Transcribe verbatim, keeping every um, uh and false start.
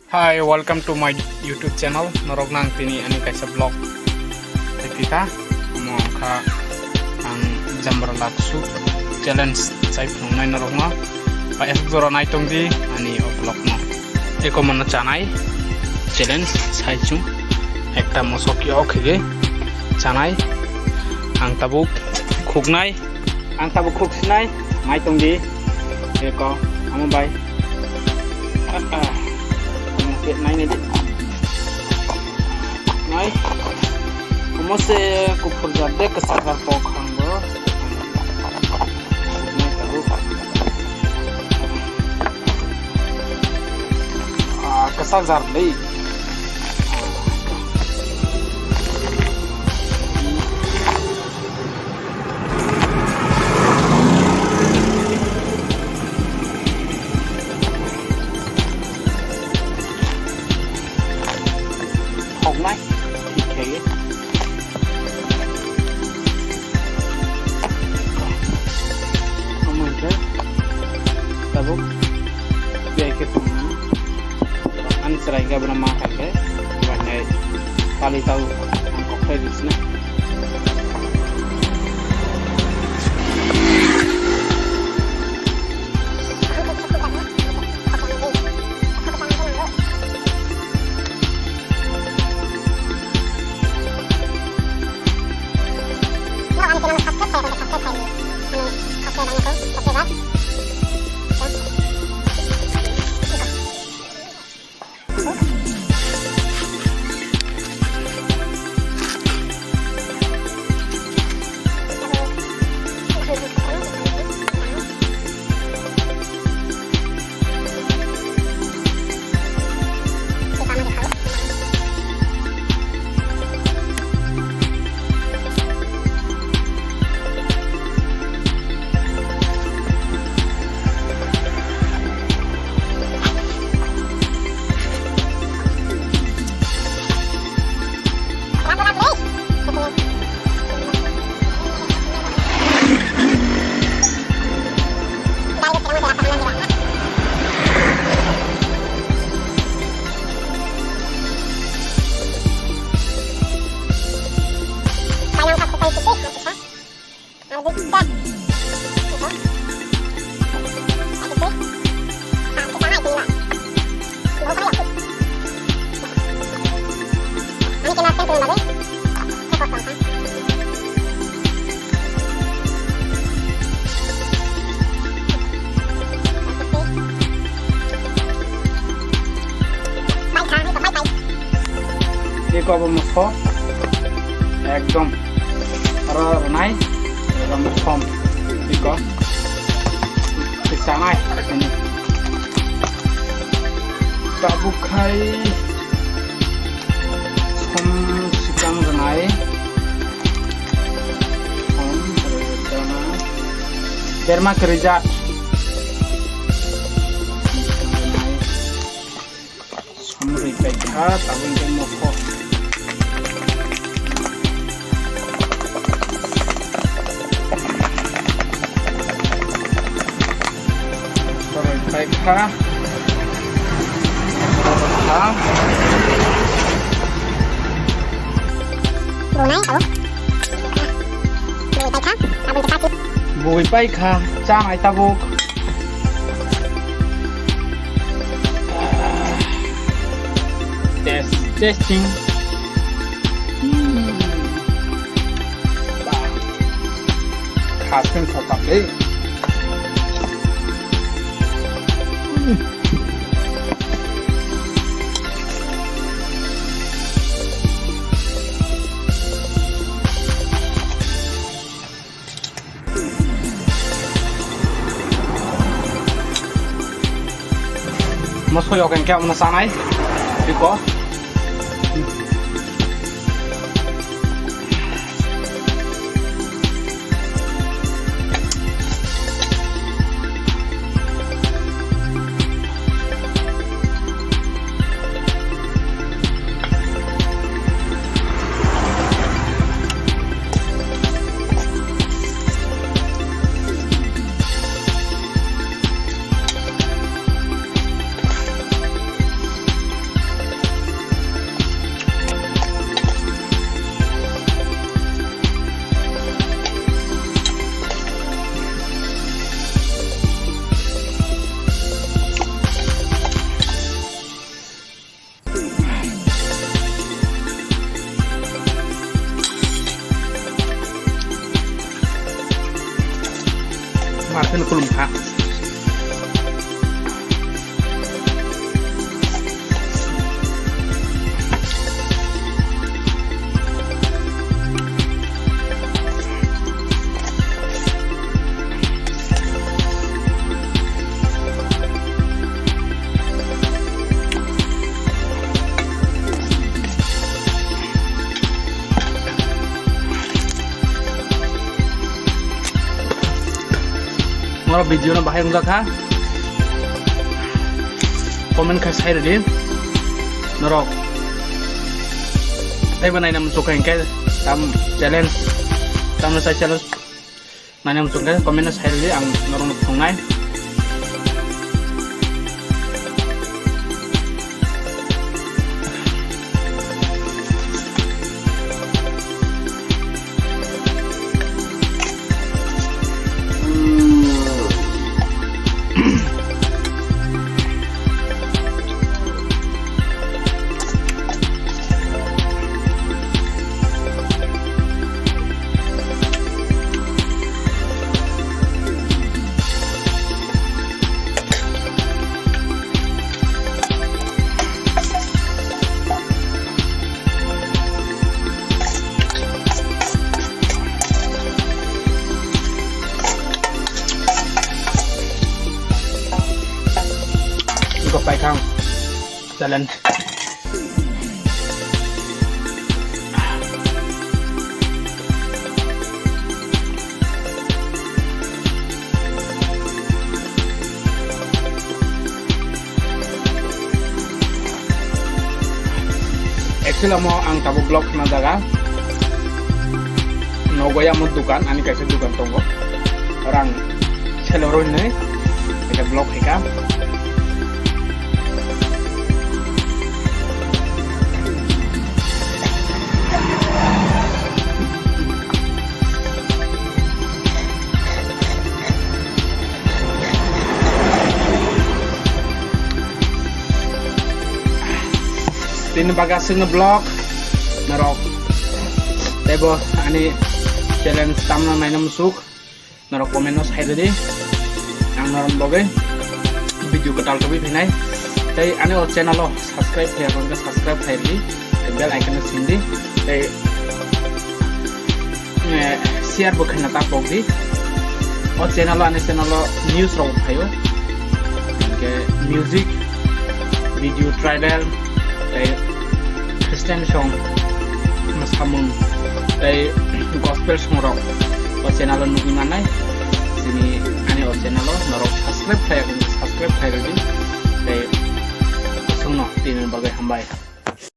Hi, welcome to my YouTube channel. Norok nang tini ani kaisa vlog. Tepika, mo kha ang jamra laksu challenge sai phunuknai norok no. Pa esok jora nai tong di ani o vlog no. Eko mono chanai challenge sai chung. Ekta mosok yo khege chanai. Ang tabuk khuknai. Ang tabuk khuk sinai, nai tong di. Eko, amo bai. Ah, ah. Amo ke nai nai di. Nai. Amo se kuphur jat de, kwchak jat kok hang bo. Nai tabuk. Ah, kwchak jat de. Hoknai, thik khe. Omo hwnkhe tabuk B I K thangmani. Ani chwrai hwnkhe abono ma kha khe, omo hai pali tao ang kok phai rwsina. Eko abo mosok ekdom aro rwnai, aro mosom eko chanai. Tabuk khai som sikang rwnai, som rwjana, derma kwrwija. Som rwi pai kha, tabuk hwnkhe mokho. Som rwi pai kha. Kha. Bui pai kha, tabuk hwnkhe sa. Bui pai kha, chanai tabuk. Test, testing. Hmm. Ba. Khaseng sokam le. Hmm. Mosoi ok hwnkhe omono chanai. Biko. Kheno khulum kha. Norok video no bahai wngjak kha, comment khai sai rwdi norok. Teibo naina muchung kha hinkhe tam challenge, tamno sai challenge. Nani muchung khe comment no sai rwdi, ang norokno phunuknai. Iko paikha ang challenge. Actually, omo ang tabuk vlog khna jaga. Nogo ya omo dukan, ani kaisa dukan tongo. Oro ang selo rw hinwi, kaisa vlog khaikha. Tini bagwi aswkno vlog norok teibo ani challenge tamno naina muchung norok comment no sai rwdi, ang norok bagwi video kwtal tubui phinai. Tei ani o channel o subscribe khlai rwkha, subscribe khlai rwdi, bell icon no sindi, tei eh, share bo khaina ta pokdi. O channel o, ani channel o news rok phaio. Hinkhe music, video tribal, tei Christian song, mwsamung, tei gospel song rok o channel o nugwi mannai. Chini, ani o channel o norok subscribe khlai, subscribe khlai rwdi. Tei aswkno tini bagwi hambai.